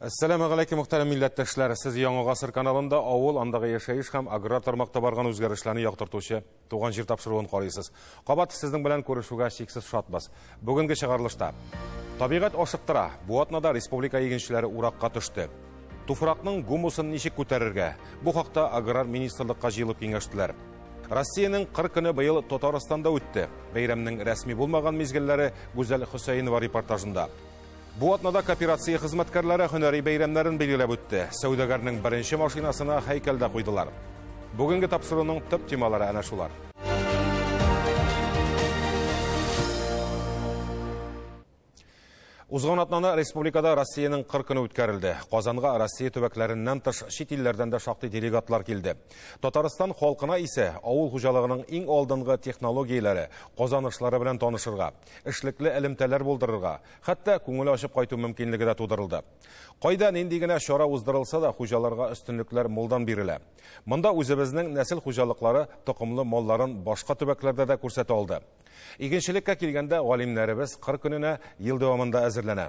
Әссәламү галәйкүм, мөхтәрәм милләттәшләр. Сез Яңа Гасыр каналында авыл, андагы яшәеш һәм аграр тармакта барган үзгәрешләрне яктыртучы Туган җир тапшыруын карыйсыз. Кабат сезнең белән күрешүгә чиксез шатбыз. Бүгенге чыгарылышта табигать ашыктыра. Бу атнада республика игенчеләре уракка төште. Туфракның гумусын ничек күтәрергә? Бу хакта аграр министрлыкка җыелып киңәштеләр. Россиянең кыр көне быел Татарстанда үтте. Бәйрәмнең рәсми булмаган мизгелләре Гүзәл Хөсәенова репортажында. Бу атнада кооперация хезмәткәрләре һөнәри бәйрәмнәрен билгеләп үтте. Сәүдәгәрнең беренче машинасына һәйкәл дә куйдылар. Бүгенге тапшыруның төп темалары әнә шулар. Узган атнаны республикада Россиянең кыр көне үткәрелде. Казанга Россия төбәкләреннән тыш чит илләрдән дә шактый делегатлар килде. Татарстан халкына исә авыл хуҗалыгының иң алдынгы технологияләре, казанышлары белән танышырга, эшлекле элемтәләр булдырырга, хәтта күңел ачып кайту мөмкинлеге дә тудырылды. Кайда нинди генә чара уздырылса да, хуҗаларга өстенлекләр мулдан бирелә. Монда үзебезнең нәсел хуҗалыклары токымлы малларын башка төбәкләрдә дә күрсәтә алды. Игенчелеккә килгәндә галимнәребез кыр көненә ел дәвамында әзерләнә.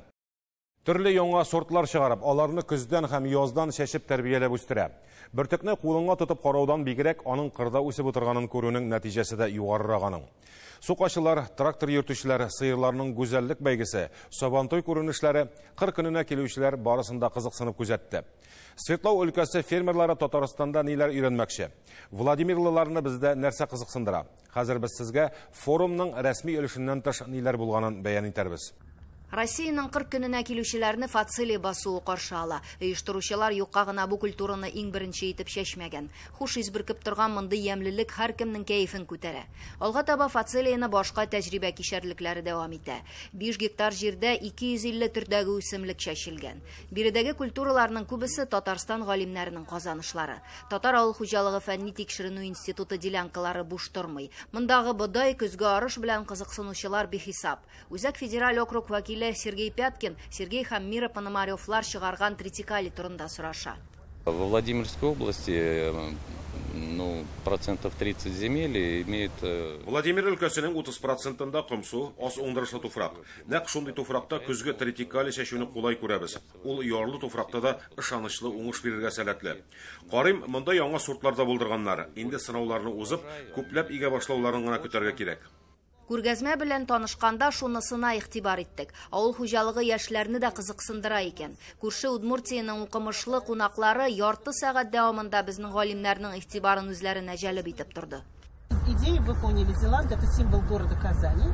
Төрле яңа сортлар чыгарып, аларны көздән һәм яздан чәчеп тәрбияләп үстерә. Бөртекне кулыңа тотып караудан бигрәк, аның кырда үсеп утырганын күрүнең нәтиҗәсе дә югарырак аның. Сукачылар, трактор йөртүчеләр, сыерларның гүзәллек бәйгесе, Сабантуй күренешләре кыр көненә килүчеләр барысын да кызыксынып күзәтте. Свердлау өлкәсе фермерлары Татарстанда ниләр өйрәнмәкче? Владимирлыларны бездә нәрсә кызыксындыра? Хәзер без сезгә форумның рәсми өлешеннән тыш ниләр булганын бәян итәрбез. Россиянең кыр көненә килүчеләрне фацелия басуы каршы ала. Оештыручылар юкка гына бу культураны иң беренче итеп чәчмәгән. Хуш ис бөркеп торган мондый ямьлелек һәркемнең кәефен күтәрә. Алга таба фацелияне башка тәҗрибә кишәрлекләре дәвам итә. 5 гектар җирдә 250 төрдәге үсемлек чәчелгән. Биредәге культураларның күбесе Татарстан галимнәренең казанышлары. Татар авыл хуҗалыгы фәнни тикшеренү институты делянкалары буш тормый. Мондагы бодай, көзге арыш белән кызыксынучылар бихисап. Үзәк федераль округ вәкиле Сергей Пяткин, Сергей һәм Мира Пономаревлар чыгарган тритикали турында сораша. Во Владимирской области, ну, процентов 30 земель имеет... Владимир өлкәсенең 30 процентында комсу, аз уңдырышлы туфрак. Нәкъ шундый туфракта көзге тритикали чәчүне кулай күрәбез. Ул ярлы туфракта да ышанычлы уңыш бирергә сәләтле. Карыйм, монда яңа сортлар да булдырганнар. Инде сынауларны узып, күпләп игә башлауларын гына көтәргә кирәк. Күргәзмә белән танышканда шунысына игътибар иттек. Авыл хуҗалыгы яшьләрне дә кызыксындыра икән. Күрше Удмуртиянең укымышлы кунаклары ярты сәгать дәвамында безнең галимнәрнең игътибарын үзләренә җәлеп итеп торды. Идею выполнили Зеланд, это символ города Казани,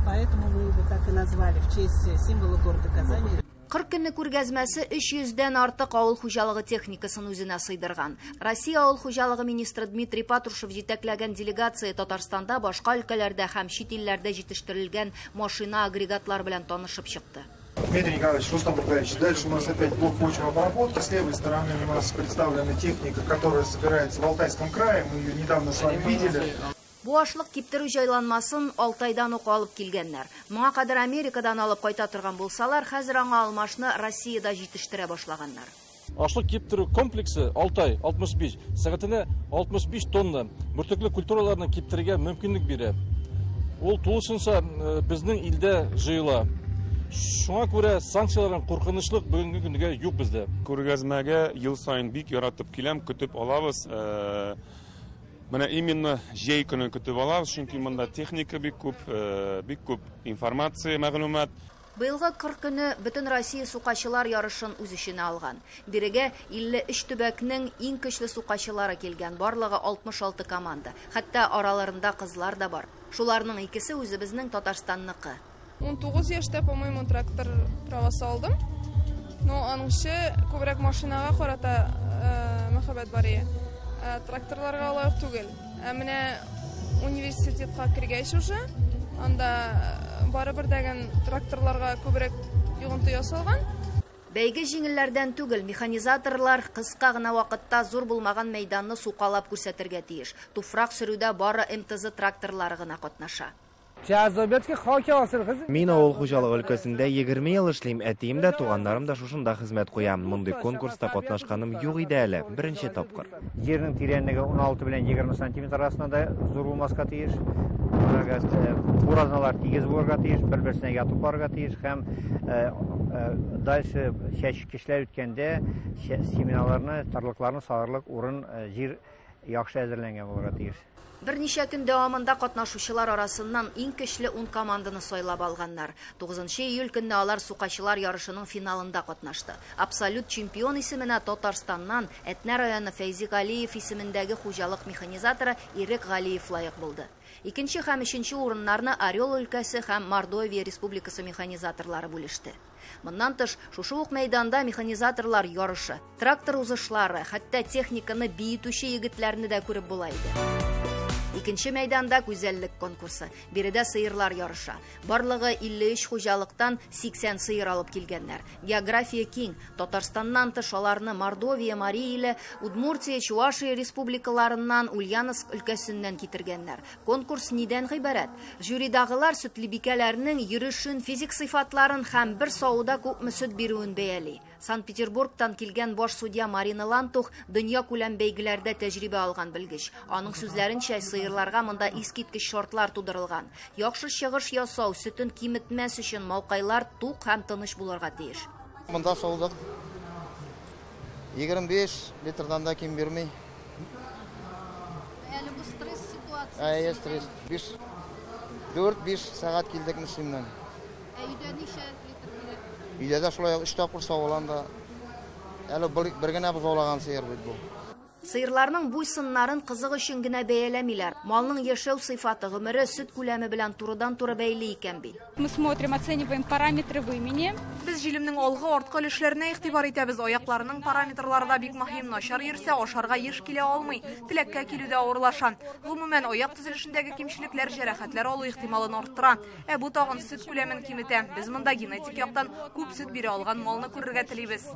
поэтому мы его так и назвали в честь символа города Казани. Кыр көне күргәзмәсе 300дән артык авыл хуҗалыгы техникасын үзенә сыйдырган. Россия авыл хуҗалыгы министры Дмитрий Патрушев җитәкләгән делегация Татарстанда, башка өлкәләрдә һәм чит илләрдә җитештерелгән машина агрегатлар белән танышып чыкты. Дмитрий Николаевич, Рустам Николаевич, дальше у нас опять блок почвообработки. С левой стороны у нас представлена техника, которая собирается в Алтайском крае. Мы ее недавно с вами видели. Бу ашлык киптерү җайланмасын Алтайдан ук алып килгәннәр. Моңа кадәр Америкадан алып кайта торган булсалар, хәзер аңа алмашны Россиядә җитештерә башлаганнар. Ашлык киптерү комплексы Алтай 65 сәгатенә 65 тонна бөртекле культураларны киптерергә мөмкинлек бирә. Ул тулысынча безнең илдә җыела. Шуңа күрә санкцияләрнең куркынычлык бүгенге көнгә юк бездә. Күргәзмәгә ел саен бик яратып киләм, көтеп алабыз. Менә именно җәй көнен көтеп алабыз, чөнки монда техника бик күп, бик күп информация, мәгълүмат. Быелгы кыр көне бөтен Россия сукачылар ярышын үз эченә алган. Бирегә 53 төбәкнең иң көчле сукачылары килгән, барлыгы 66 команда. Хәтта араларында кызлар да бар. Шуларның икесе үзебезнең Татарстанныкы. 19 яшьтә, по-моему, трактор правасы алдым. Но аныңчы күбрәк машинага карата мәхәббәт бар иде. Тракторларга лаек түгел. Ә менә университетка кергәч уже, анда барыбер дигән тракторларга күбрәк йогынты ясалган. Бәйге җиңелләрдән түгел, механизаторлар кыска гына вакытта зур булмаган мәйданны сукалап күрсәтергә тиеш. Туфрак сөрүдә бары МТЗ тракторлары гына катнаша. Мин авыл хуҗалыгы өлкәсендә 20 ел эшлим. Әтием дә, туганнарым да шушында хезмәт куя. Мондый конкурста катнашканым юк иде әле, беренче тапкыр. Җирнең тирәнлеге 16 белән 20 сантиметр арасында да зур булмаска тиеш. Буразналар тигез булырга тиеш, бер-берсенә ятып барырга тиеш һәм дальше чәчкечләр үткәндә семеналарны, тарлыкларны салырлык урын, җир яхшы әзерләнгән булырга тиеш. Берничә көн дәвамында катнашучылар арасыннан иң көчле 10 команданы сайлап алганнар. 9 июль көнне алар сукачылар ярышының финалында катнашты. Абсолют чемпион исеменә Татарстаннан Әтнә районы Фәйзи Галиев исемендәге хуҗалык механизаторы Ирек Галиев лаек булды. Икенче һәм өченче урыннарны Орел өлкәсе һәм Мордовия Республикасы механизаторлары бүлеште. Моннан тыш, шушы ук мәйданда механизаторлар ярышы, трактор узышлары, хәтта техниканы биетүче егетләрне дә күреп була иде. Икенче мәйданда гүзәллек конкурсы. Биредә сыерлар ярыша. Барлыгы 53 хуҗалыктан 80 сыер алып килгәннәр. География киң. Татарстаннан тыш аларны Мордовия, Марий Иле, Удмуртия, Чувашия республикаларыннан, Ульяновск өлкәсеннән китергәннәр. Конкурс нидән гыйбарәт? Жюридагылар сөтлебикәләрнең йөрешен, физик сыйфатларын һәм бер савуда күпме сөт бирүен бәяли. Санкт-Петербургтан килгән баш судья Марина Лантух дөнья күләм бәйгеләрдә тәҗрибә алган белгеч. Аның сүзләренчә, сыерларга монда искиткеч шартлар тудырылган. Яхшы чыгыш ясау, сөтен киметмәс өчен малкайлар тук һәм тыныч булырга тиеш. Монда саудык 25 литрдан да ким бирми. Әле бу стресс ситуациясе. Әйе, стресс. 4-5 сәгать килдек Мөслимнән. Ә өйдә ничә литр бирә? Өйдә дә шулай 3 тапкыр савылган да. Әле бер генә бозаулаган сыер бит бу. Сыерларның буй сыннарын кызык өчен генә бәяләмиләр. Малның яшәү сыйфаты, гомере сөт күләме белән турыдан-туры бәйле икән бит. Мы смотрим, оцениваем параметры вымени. Без җилемнең алгы арткы өлешләренә игътибар итәбез. Аякларының параметрлары да бик мөһим. Начар йөрсә, ашарга еш килә алмый. Теләккә килүдә авырлаша. Гомумән, аяк төзелешендәге кимчелекләр җәрәхәтләр алу ихтималын арттыра. Ә бу тагын сөт күләмен киметә. Без монда генетик яктан күп сөт бирә алган малны күрергә телибез.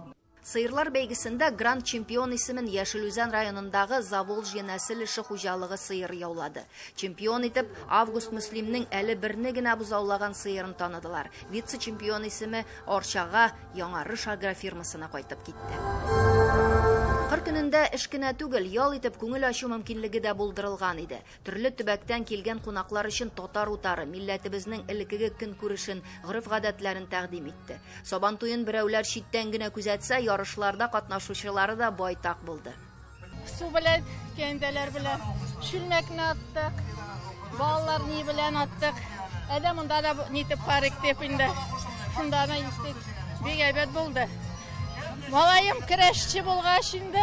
Сыерлар бәйгесендә гранд чемпион исемен Яшел Үзән районындагы Заволжье нәсел эше хуҗалыгы сыер яулады. Чемпион итеп Август Мөслимнең әле берне генә бозаулаган сыерын таныдылар. Вице-чемпион исеме Арчага Яңарыш агрофирмасына кайтып китте. Кыр көнендә эш кенә түгел, ял итеп күңел ачу мөмкинлеге дә булдырылган иде. Төрле төбәктән килгән кунаклар өчен татар утары милләтебезнең элеккеге көнкүрешен, гореф-гадәтләрен тәкъдим итте. Сабан туен берәүләр читтән генә күзәтсә, ярышларда катнашучылары да байтак булды. Су белән, кәндәләр белән чүлмәкне аттык, балалар ни белән аттык. Әдә монда да нитеп парик дип инде. Шунда да иттек. Бик әйбәт булды. Малаем көрәшче булгач инде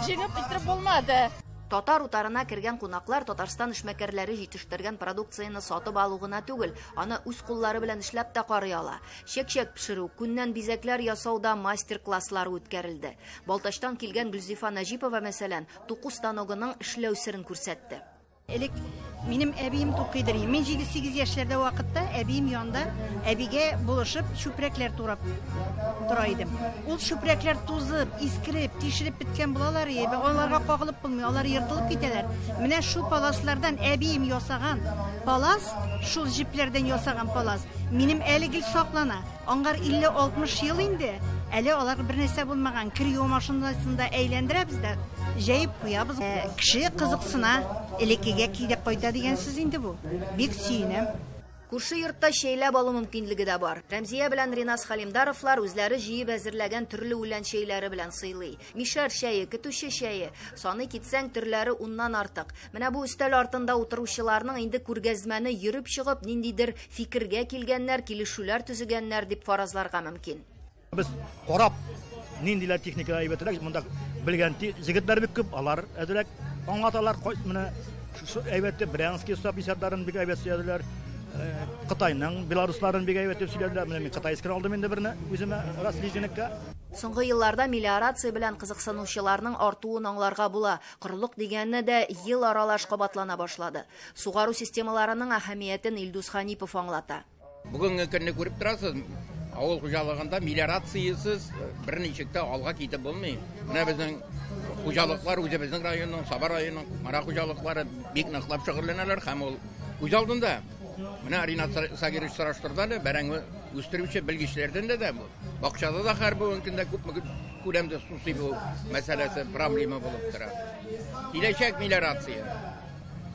җиңеп итеп булмады. Татар утарына кергән кунаклар Татарстан эшмәкәрләре җитештергән продукцияне сатып алу гына түгел, аны үз куллары белән эшләп тә карый ала. Чәк-чәк пешерү, күннән бизәкләр ясауда мастер-класслар үткәрелде. Балтачтан килгән Гөлзифа Нәҗипова, мәсәлән, туку станогының эшләү серен күрсәтте. Элек минем әбием тукыйдыр. Мин 7-8 яшьләрдә вакытта әбием янында әбигә булышып чүпрәкләр турап тора идем. Ул чүпрәкләр тузып, искереп, тишелеп беткән булалар иде. Аларга кагылып булмый, алар ертылып китәләр. Менә шул паласлардан әбием ясаган палас, шул җепләрдән ясаган палас минем әле гел саклана. Аңгар 50-60 ел инде. Әле алар бер нәрсә булмаган. Кер юу машинасында әйләндерәбез дә, җәеп куябыз. Кеше кызыксына, элеккегә килеп кайта дигән сүз инде бу. Бик сөенәм. Күрше йортта чәйләп алу мөмкинлеге дә бар. Рәмзия белән Ринас Халимдаровлар үзләре җыеп әзерләгән төрле үлән чәйләре белән сыйлый. Мишәр чәе, көтүче чәе, саный китсәң төрләре уннан артык. Менә бу өстәл артында утыручыларның инде күргәзмәне йөреп чыгып, ниндидер фикергә килгәннәр, килешүләр төзегәннәр дип фаразларга мөмкин. Без карап ниндиләр техникалар әйбәтрәк, монда белгән егетләр бик күп, алар әзрәк аңлаталар. Менә шушы әйбәтте Брянский 150-ларын бик әйбәт сөйләделәр. Кытайның, Белорусларын бик әйбәт дип сөйләделәр. Менә мин кытайскын алдым инде берне үземә Рослизингка. Соңгы елларда мелиорация белән кызыксынучыларның артуын аңларга була. Корылык дигәнне дә ел аралаш кабатлана башлады. Сугару системаларының әһәмиятен Илдус Ханипов аңлата. Бүгенге көнне күреп торасыз, авыл хуҗалыгында мелиорациясез берничек тә алга китеп булмый. Менә безнең хуҗалыклар, үзебезнең районның, Саба районының Кукмара хуҗалыклары бик ныклап шөгыльләнәләр һәм ул күз алдында. Менә Ринат Сагирович сораштырды әле, бәрәңге үстерүче белгечләрдән дә бу. Бакчада да хәр бүгенге көндә күпме күләмдә су сибү мәсьәләсе проблема булып тора. Киләчәк мелиорация.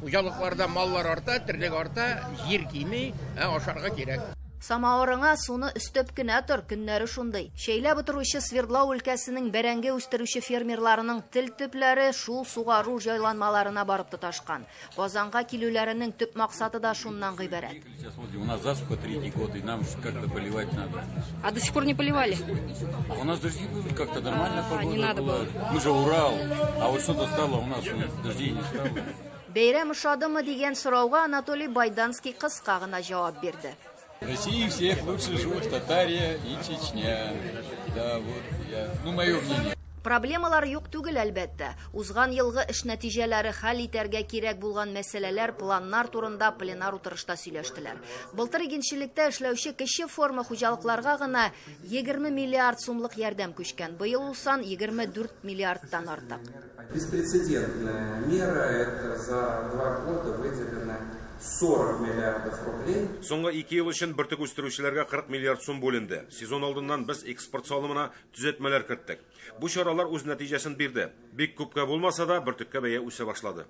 Хуҗалыкларда маллар арта, терлек арта, җир кими, ә ашарга кирәк. Самавырыңа суны өстәп кенә тор, көннәре шундый. Шәйләп утыручы Свердлау өлкәсенең бәрәңге үстерүче фермерларының тел төпләре шул сугару җайланмаларына барып тоташкан. Казанга килүләренең төп максаты да шуннан гыйбарәт. Сейчас смотрим, у нас засуха третий год, и нам как-то поливать надо. А до сих пор не поливали? А у нас дожди были, как-то нормально погода не надо была. было. Мы же Урал, а вот что-то стало у нас, дождей не стало. Бәйрәм ошадымы дигән сорауга Анатолий Байданский кыска гына җавап бирде. В России всех лучше живут Татария и Чечня. Да, вот я. Ну, мое мнение. Проблемалар юк түгел, әлбәттә. Узган елгы эш нәтиҗәләре, хәл итәргә кирәк булган мәсьәләләр, планнар турында пленар утырышта сөйләштеләр. Былтыр игенчелектә эшләүче кече форма хуҗалыкларга гына 20 миллиард сумлык ярдәм күчкән. Быел ул сан 24 миллиардтан артык. Беспрецедентная мера, это за 2 года выделено 40 миллиардов рублей. Соңгы 2 ел өчен бөртек үстерүчеләргә 40 миллиард сум бүленде. Сезон алдыннан без экспорт салымына төзәтмәләр керттек. Бу чаралар үз нәтиҗәсен бирде. Бик күпкә булмаса да, бөртеккә бәя үсә башлады.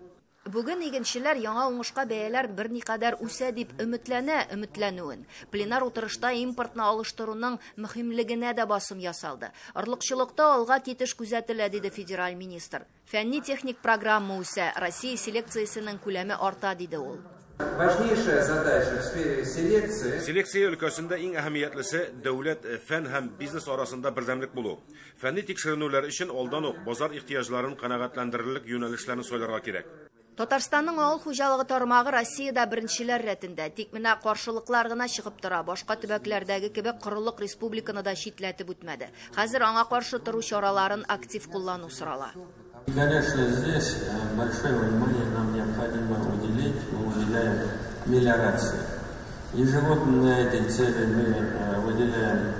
Бүген игенчеләр яңа уңышка бәяләр берникадәр үсә дип өметләнә өметләнүен. Пленар утырышта импортны алыштыруның мөһимлегенә дә басым ясалды. Орлыкчылыкта алга китеш күзәтелә, диде федераль министр. Фәнни-техник программа үсә, Россия селекциясенең күләме арта, диде ул. Важнейшая задача в сфере селекции. Селекция өлкәсендә иң әһәмиятлесе дәүләт, фән һәм бизнес арасында бердәмлек булу. Фәнни тикшеренүләр өчен алдан ук базар ихтыяҗларын канәгатьләндерерлек юнәлешләрне сайларга кирәк. Татарстанның авыл хуҗалыгы тармагы Россиядә беренчеләр рәтендә. Тик менә каршылыклар гына чыгып тора. Башка төбәкләрдәге кебек корылык республиканы да читләтеп үтмәде. Хәзер аңа каршы тору чараларын актив куллану сорала. Конечно, здесь большое внимание нам необходимо уделить, мы уделяем мелиорации. Ежегодно на этой цели мы выделяем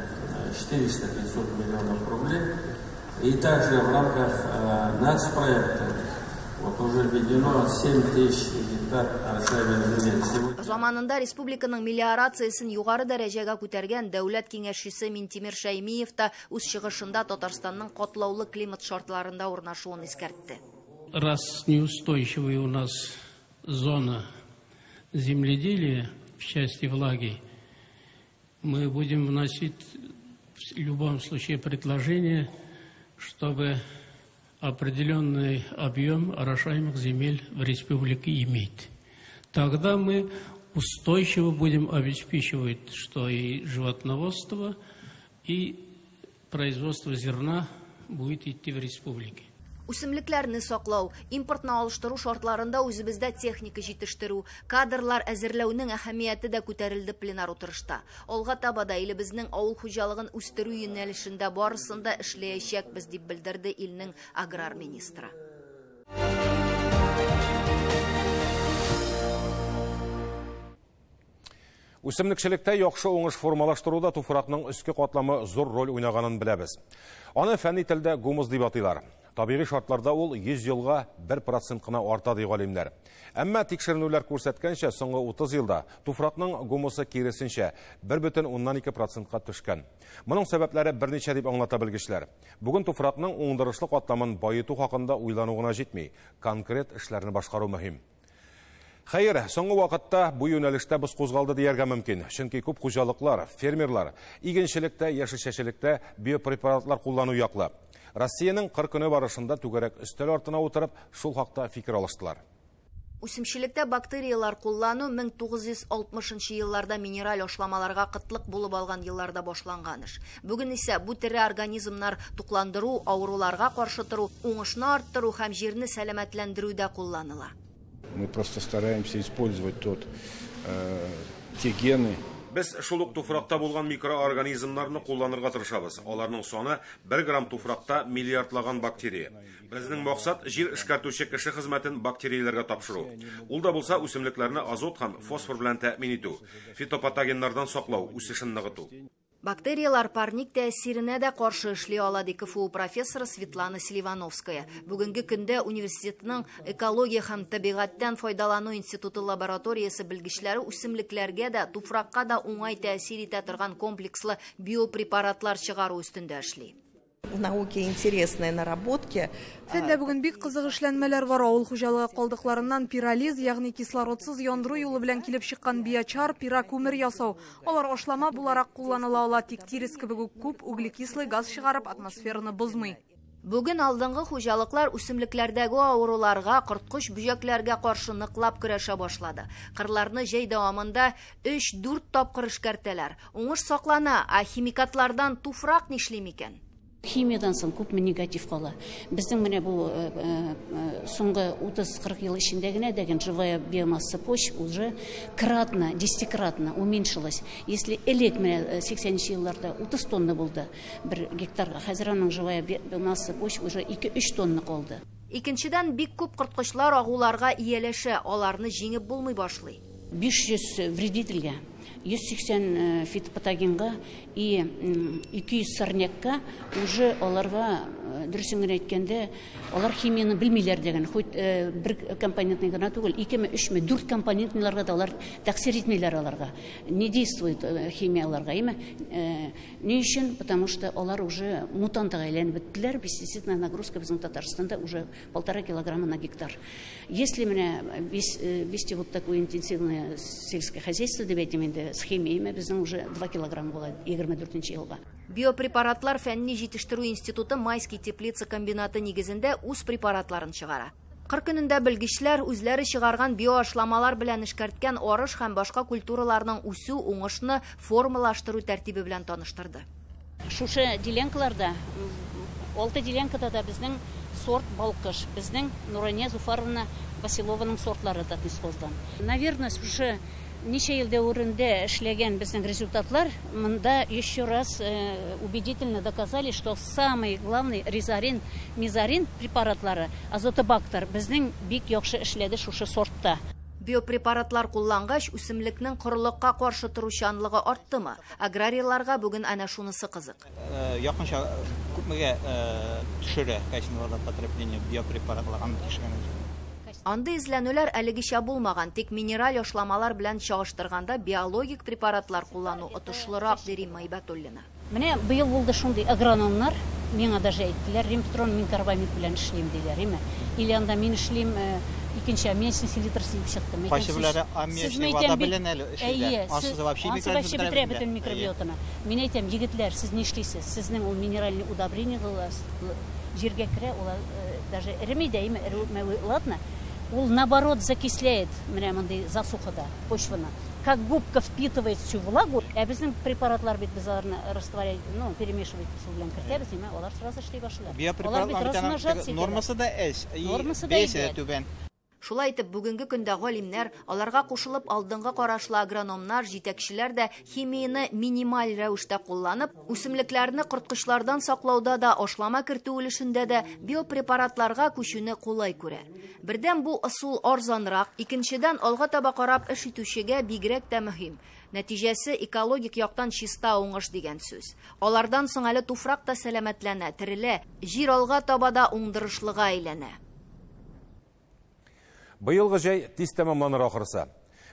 400-500 миллионов рублей. И также в рамках нацпроекта вот уже введено 7000 гектар орошаемых земель. Заманында республиканың мелиорациясен югары дәрәҗәгә күтәргән дәүләт киңәшчесе Минтимер Шәймиев та үз чыгышында Татарстанның катлаулы климат шартларында урнашуын искәртте. Раз неустойчивая у нас зона земледелия в части влаги, мы будем вносить в любом случае предложение, чтобы определенный объем орошаемых земель в республике иметь. Тогда мы устойчиво будем обеспечивать, что и животноводство, и производство зерна будет идти в республике. Үсемлекләрне саклау, импортны алыштыру шартларында үзебездә техника җитештерү, кадрлар әзерләүнең әһәмияте дә күтәрелде пленар утырышта. Алга таба да илебезнең авыл хуҗалыгын үстерү юнәлешендә барысын да эшләячәкбез, дип белдерде илнең аграр министры. Үсемлекчелектә яхшы уңыш формалаштыруда туфракның өске катламы зур роль уйнаганын беләбез. Аны фәнни телдә гумус дип атыйлар. Табигый шартларда ул 100 елга 1% кына арта ди галимнәр. Әмма тикшеренүләр күрсәткәнчә, соңгы 30 елда туфракның гумусы киресенчә 1,2%-ка төшкән. Моның сәбәпләре берничә дип аңлата белгечләр. Бүген туфракның уңдырышлы катламын баету хакында уйлану гына җитми, конкрет эшләрне башкару мөһим. Хәер, соңгы вакытта бу юнәлештә боз кузгалды дияргә мөмкин. Чөнки күп хуҗалыклар, фермерлар игенчелектә, яшелчәчелектә биопрепаратлар куллану яклы. Россиянең 40 көне барышында түгәрәк өстәл артына утырып, шул хакта фикер алыштылар. Үсемчелектә бактериялар куллану 1960 елларда минераль ашламаларга кытлык булып алган елларда башланган эш. Бүген исә бу тере организмнар тукландыру, авыруларга каршы тору, уңышны арттыру һәм җирне сәламәтләндерүдә кулланыла. Мы просто стараемся использовать те гены. Без шул ук туфракта булган микроорганизмнарны кулланырга тырышабыз. Аларның саны 1 грамм туфракта миллиардлаган бактерия. Безнең максат җир эшкәртүче кеше хезмәтен бактерияләргә тапшыру. Ул да булса үсемлекләрне азот һәм фосфор белән тәэмин итү, фитопатогеннардан саклау, үсешен ныгыту. Бактериялар парник тәэсиренә дә каршы эшли ала, ди КФУ профессоры Светлана Селивановская. Бүгенге көндә университетның экология һәм табигатьтән файдалану институты лабораториясе белгечләре үсемлекләргә дә, туфракка да уңай тәэсир итә торган комплекслы биопрепаратлар чыгару өстендә эшли. В науке интересные наработки. Фәндә бүген бик кызык эшләнмәләр бар. Авыл хуҗалыгы калдыкларыннан пиролиз, ягъни кислородсыз яндыру юлы белән килеп чыккан биочар, пирокүмер ясау. Алар ашлама буларак кулланыла ала, тик тирес кебек үк күп углекислый газ чыгарып атмосфераны бозмый. Бүген алдынгы хуҗалыклар үсемлекләрдәге авыруларга, корткыч бөҗәкләргә каршы ныклап көрәшә башлады. Кырларны җәй дәвамында 3-4 тапкыр эшкәртәләр. Уңыш саклана, ә химикатлардан туфрак нишли микән? Химиядан соң күпме негатив кала. Безнең менә бу соңгы 30-40 ел эчендә генә дәген живая биомасса почв уже кратно, десятикратно уменьшилась. Если элек менә 80-нче елларда 30 тонна булды бер гектарга, хәзер аның живая биомасса почв уже 2-3 тонна калды. Икенчедән, бик күп корткычлар агуларга ияләшә, аларны җиңеп булмый башлый. 500 вредительгә, 180 фитопатогенга и 200 сорнякка уже аларга, дөресен генә әйткәндә, алар химияны белмиләр дигән, хоть бер компонентный гына түгел, 2-ме, 3-ме, 4 компонентныйларга да алар тәэсир итмиләр аларга. Не действует химия аларга, әйме? Ни өчен? Потому что алар уже мутантга әйләнеп беттеләр. Пестицидная нагрузка безнең Татарстанда уже 1,5 килограмма на гектар. Если менә вести вот такое интенсивное сельское хозяйство дип әйтим инде, с химиями безнең уже 2 килограмм була 24 елга. Биопрепаратлар фәнни җитештерү институты Майский теплица комбинаты нигезендә үз препаратларын чыгара. Кыр көнендә белгечләр үзләре чыгарган биоашламалар белән эшкәрткән арыш һәм башка культураларның үсү, уңышны формалаштыру тәртибе белән таныштырды. Шушы делянкаларда, 6 делянкада да безнең сорт балкыш, безнең Нурания Зуфаровна Василованың сортлары Татнесхоздан. Наверное, шушы ничә ел дәверендә эшләгән безнең результатлар монда еще раз убедительно доказали, что самый главный резорин, мизорин препаратлары, азотобактер безнең бик яхшы эшләде шушы сортта. Биопрепаратлар куллангач, үсемлекнең корылыкка каршы торучанлыгы арттымы? Аграрийларга бүген әнә шунысы кызык. Якынча күпмегә төшерә качество потребления биопрепаратлар аны тикшергән. Андый эзләнүләр әлегечә булмаган, тик минераль ашламалар белән чагыштырганда биологик препаратлар куллану отышлырак, ди Римма Ибатуллина. Менә быел булды шундый агрономнар, миңа даже әйттеләр, Римпетрон мин карбамид белән эшлим диләр, име? Или анда мин эшлим, икенче аммиачный селитр сибеп чыктым. Кайсы аммиачный вода белән әле эшлиләр. Ансыз вообще бетерә бөтен микробиотаны. Мин әйтәм, егетләр, сез нишлисез? Сезнең ул минеральный удобрение җиргә керә, ул даже эреми дә, име, эремәве, ладно? Ул наоборот закисляет, менә мондый засухада почваны. Как губка впитывает всю влагу. Ә безнең препаратлар бит без аларны растворять, ну, перемешивать су белән кертәбез, име, алар сразу эшли башлыйлар. Биопрепаратлар нормасы да әз, нормасы да түбән. Шулай итеп, бүгенге көндә галимнәр, аларга кушылып алдынгы карашлы агрономнар, җитәкчеләр дә химияне минималь рәвештә кулланып, үсемлекләрне корткычлардан саклауда да, ашлама кертү өлешендә дә биопрепаратларга күчүне кулай күрә. Бердән бу ысул арзанрак, икенчедән алга таба карап эш итүчегә бигрәк тә мөһим. Нәтиҗәсе экологик яктан чиста уңыш дигән сүз. Алардан соң әле туфрак та сәламәтләнә, терелә, җир алга таба да уңдырышлыга әйләнә. Быелгы җәй тиз тәмамланыр ахырысы.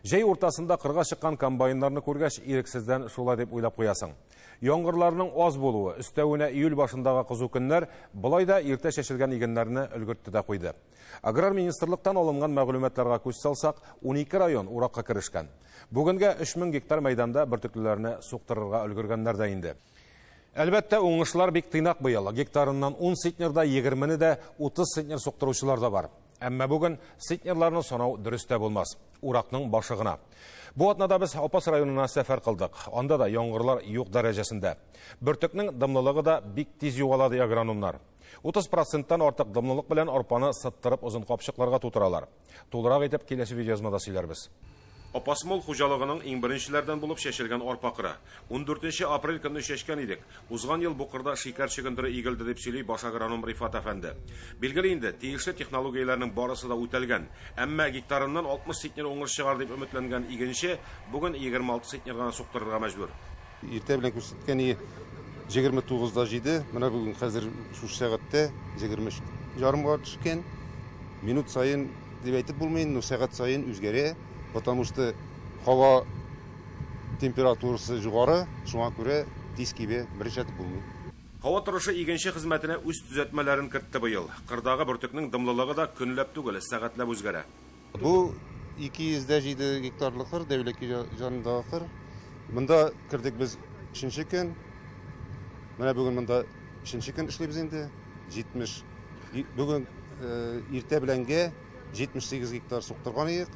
Җәй уртасында кырга чыккан комбайннарны күргәч, ирексездән шулай дип уйлап куясың. Яңгырларның аз булуы, өстәвенә июль башындагы кызу көннәр болай да иртә чәчелгән игеннәрне өлгертте дә куйды. Аграр министрлыктан алынган мәгълүматларга күз салсак, 12 район уракка керешкән. Бүгенгә 3000 гектар мәйданда бөртеклеләрне суктырырга өлгергәннәр дә инде. Әлбәттә, уңышлар бик тыйнак быел. Гектарыннан 10 центнер да, 20-не дә, 30 центнер суктыручылар да бар. Әмма бүген центнерларны санау дөрес тә булмас. Уракның башы гына. Бу атнада без Апас районына сәфәр кылдык. Анда да яңгырлар юк дәрәҗәсендә. Бөртекнең дымлылыгы да бик тиз югала ди агрономнар. 30%-тан артык дымлылык белән арпаны сыттырып озын капчыкларга тутыралар. Тулырак итеп киләсе видеоязмада сөйләрбез. Апасмол хуҗалыгының иң беренчеләрдән булып чәчелгән арпа кыры. 14 апрель көнне чәчкән идек. Узган ел бу кырда шикәр чөгендере игелде дип сөйли баш агроном Рифат әфәнде. Билгеле инде, тиешле технологияләрнең барысы да үтәлгән. Әмма гектарыннан 60 центнер уңыш чыгар дип өметләнгән игенче бүген 26 центнер гына суктырырга мәҗбүр. Иртә белән күрсәткән 29,7, менә бүген хәзер шушы сәгатьтә 23,5-га төшкән. Минут саен дип әйтеп булмый, но сәгать саен үзгәрә, потому что һава температурасы югары, шуңа күрә тиз кибә, беренче әйтеп булмый. Һава торышы игенче хезмәтенә үз төзәтмәләрен кертте быел. Кырдагы бөртекнең дымлылыгы да көнләп түгел, сәгатьләп үзгәрә. Бу 207 гектарлык кыр, Дәүләки җанындагы кыр. Монда кердек без 3нче көн. Менә бүген монда 3нче көн эшлибез инде. 70 бүген иртә беләнгә 78 гектар суктырган идек.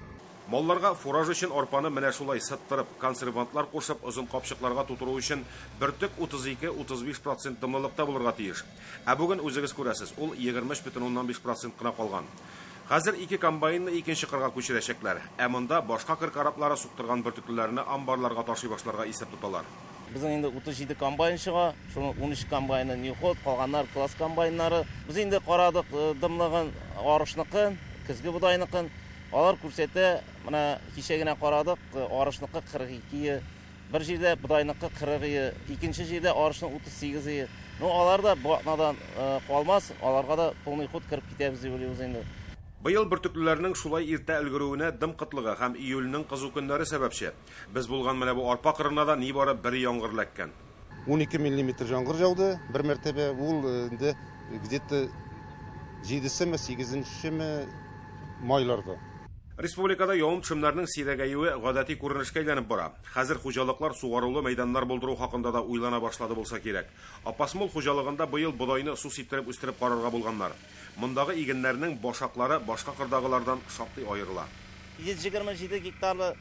Малларга фураж өчен арпаны менә шулай сыттырып, консервантлар кушып, озын капчыкларга тутыру өчен бөртек 32-35% дымлылыкта булырга тиеш. Ә бүген үзегез күрәсез, ул 23,5% кына калган. Хәзер ике комбайнны икенче кырга күчерәчәкләр. Ә монда башка кыр кораблары суктырган бөртекләрне амбарларга ташый башларга исәп тоталар. Безнең инде 37 комбайн чыга, шуның 13 комбайны Ньюход, калганнар класс комбайннары. Без инде карадык дымлыгын, арышныкын, көзге бодайныкын. Алар күрсәтә, менә кичә генә карадык, арышныкы 42, бер җирдә бодайныкы 40, икенче җирдә арышның 38. Ну, алар да бу атнадан калмас, аларга да полный ход кереп китәбез дип уйлыйбыз инде. Быел бөртеклеләрнең шулай иртә өлгерүенә дым кытлыгы һәм июльнең кызу көннәре сәбәпче. Без булган менә бу арпа кырына да нибары бер яңгыр эләккән. 12 миллиметр яңгыр яуды, бер мәртәбә ул инде где-то 7-семе, 8-нчеме майларда. Республикада явым-төшемнәрнең сирәгәюе гадәти күренешкә әйләнеп бара. Хәзер хуҗалыклар сугарулы мәйданнар булдыру хакында да уйлана башлады булса кирәк. Апасмол хуҗалыгында быел бодайны су сиптереп үстереп карарга булганнар. Мондагы игеннәрнең башаклары башка кырдагылардан шактый аерыла. 127 гектарлы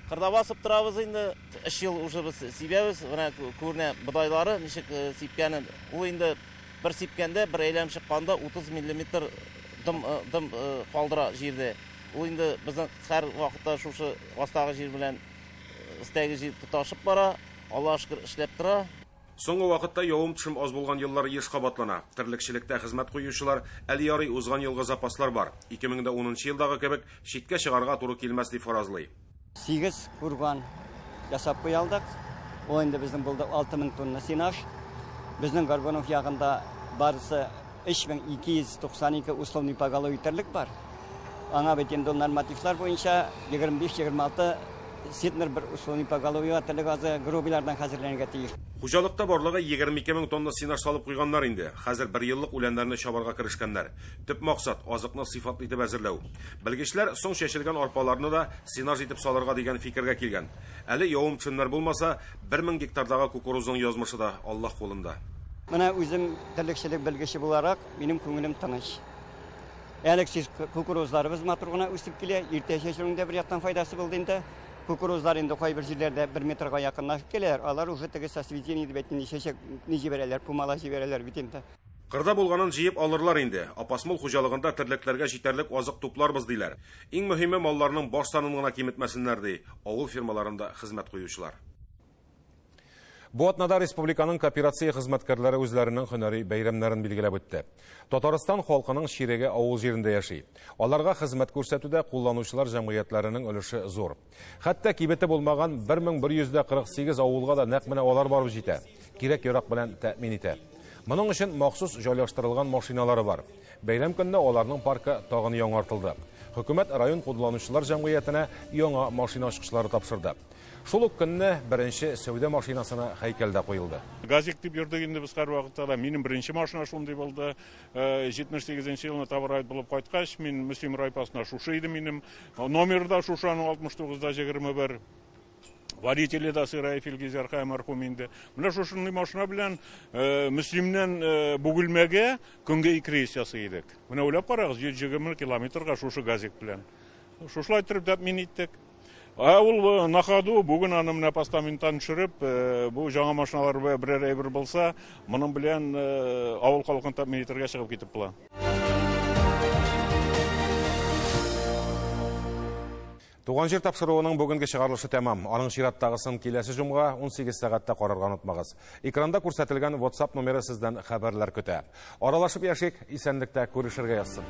кырда басып торабыз инде. 3 ел уже без сибәбез. Менә күренә бодайлары ничек сипкәнен. Ул инде бер сипкәндә, бер әйләнеп чыкканда 30 миллиметр дым калдыра җирдә. Ул инде безнең һәр вакытта шушы астагы җир белән өстәге җир тоташып бара, Аллаһ шөкер эшләп тора. Соңгы вакытта явым-төшем аз булган еллар еш кабатлана. Терлекчелектә хезмәт куючылар әле ярый узган елгы запаслар бар. 2010 елдагы кебек читкә чыгарга туры килмәс дип фаразлый. 8 курган ясап куя алдык. Ул инде безнең булды 6000 тонна сенаж. Безнең Горбунов ягында барысы 3292 условный поголовье терлек бар. Аңа бит инде нормативлар буенча 25-26 центнер бер условный поголовье терлек азы грубилардан хәзерләнергә тиеш. Хуҗалыкта барлыгы 22 мең тонна сенаж салып куйганнар инде. Хәзер бер еллык үләннәрне чабарга керешкәннәр. Төп максат азыкны сыйфатлы итеп әзерләү. Белгечләр соң чәчелгән арпаларны да сенаж итеп салырга дигән фикергә килгән. Әле явым-төшемнәр булмаса, 1000 гектардагы кукурузның язмышы да Аллаһ кулында. Менә үзем терлекчелек белгече буларак, минем күңелем тыныч. Әле сез кукурузларыбыз матур гына үсеп килә, иртә чәчүнең дә бер яктан файдасы булды инде. Кукурузлар инде кайбер җирләрдә 1 метрга якынлашып киләләр. Алар уже теге соцветение дип әйтте, чәчәк ни җибәрәләр, пумала җибәрәләр бит инде. Кырда булганын җыеп алырлар инде. Апасмол хуҗалыгында терлекләргә җитәрлек азык тупларбыз диләр. Иң мөһиме малларның баш санын гына киметмәсеннәр ди авыл фермаларында хезмәт куючылар. Бу атнада республиканың кооперация хезмәткәрләре үзләренең һөнәри бәйрәмнәрен билгеләп үтте. Татарстан халкының чиреге авыл җирендә яши. Аларга хезмәт күрсәтүдә кулланучылар җәмгыятьләренең өлеше зур. Хәтта кибете булмаган 1148 авылга да нәкъ менә алар барып җитә. Кирәк-ярак белән тәэмин итә. Моның өчен махсус җайлаштырылган машиналары бар. Бәйрәм көнне аларның паркы тагын яңартылды. Хөкүмәт район кулланучылар җәмгыятенә яңа машина ачкычлары тапшырды. Шул ук көнне беренче сәүдә машинасына һәйкәл дә куелды. Газик дип йөрдек инде без һәр вакытта да. Минем беренче машина шундый булды. 78 елны товар булып кайткач, мин Мөслим райпасына шушы идем минем. Номер да шушы аның 69-21. Водители да Сыраев Илгиз Архай мәрхүм инде. Менә шушындый машина белән Мөслимнән Бугелмәгә көнгә 2 рейс ясый идек. Менә уйлап карагыз, 120 километрга шушы газик белән. Шушылай итеп тәэмин иттек. Ә ул на ходу бүген аны менә постаменттан төшереп, бу яңа машиналар берәр әйбер булса, моның белән авыл халкын тәэмин итәргә чыгып китеп була. Туган җир тапшыруының бүгенге чыгарылышы тәмам. Аның чираттагысын киләсе җомга 18 сәгатьтә карарга онытмагыз. Экранда күрсәтелгән WhatsApp номеры сездән хәбәрләр көтә. Аралашып яшик, исәнлектә күрешергә язсын.